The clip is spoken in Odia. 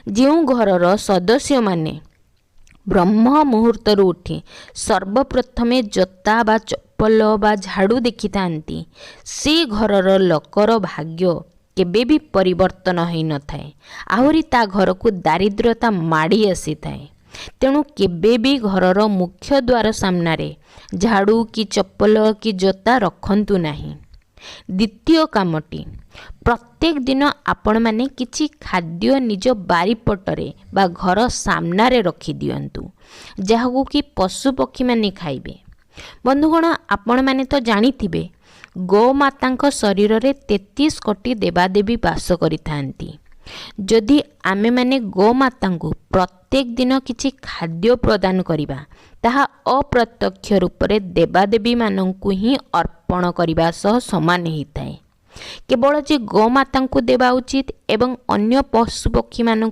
ଯେଉଁ ଘରର ସଦସ୍ୟମାନେ ବ୍ରହ୍ମ ମୁହୂର୍ତ୍ତରୁ ଉଠି ସର୍ବପ୍ରଥମେ ଜୋତା ବା ଚପଲ ବା ଝାଡ଼ୁ ଦେଖିଥାନ୍ତି, ସେ ଘରର ଲୋକର ଭାଗ୍ୟ କେବେ ବି ପରିବର୍ତ୍ତନ ହୋଇନଥାଏ, ଆହୁରି ତା ଘରକୁ ଦାରିଦ୍ର୍ୟତା ମାଡ଼ି ଆସିଥାଏ। ତେଣୁ କେବେ ବି ଘରର ମୁଖ୍ୟ ଦ୍ୱାର ସାମ୍ନାରେ ଝାଡ଼ୁ କି ଚପଲ କି ଜୋତା ରଖନ୍ତୁ ନାହିଁ। ଦ୍ୱିତୀୟ କାମଟି, ପ୍ରତ୍ୟେକ ଦିନ ଆପଣମାନେ କିଛି ଖାଦ୍ୟ ନିଜ ବାରିପଟରେ ବା ଘର ସାମ୍ନାରେ ରଖିଦିଅନ୍ତୁ, ଯାହାକୁ କି ପଶୁପକ୍ଷୀମାନେ ଖାଇବେ। ବନ୍ଧୁଗଣ, ଆପଣମାନେ ତ ଜାଣିଥିବେ ଗୋମାତାଙ୍କ ଶରୀରରେ 33 କୋଟି ଦେବାଦେବୀ ବାସ କରିଥାନ୍ତି। ଯଦି ଆମେମାନେ ଗୋମାତାଙ୍କୁ ପ୍ରତ୍ୟେକ ଦିନ କିଛି ଖାଦ୍ୟ ପ୍ରଦାନ କରିବା, ତାହା ଅପ୍ରତ୍ୟକ୍ଷ ରୂପରେ ଦେବାଦେବୀମାନଙ୍କୁ ହିଁ ଅର୍ପଣ କରିବା ସହ ସମାନ ହୋଇଥାଏ। କେବଳ ଯେ ଗୋମାତାଙ୍କୁ ଦେବା ଉଚିତ ଏବଂ ଅନ୍ୟ ପଶୁପକ୍ଷୀମାନଙ୍କୁ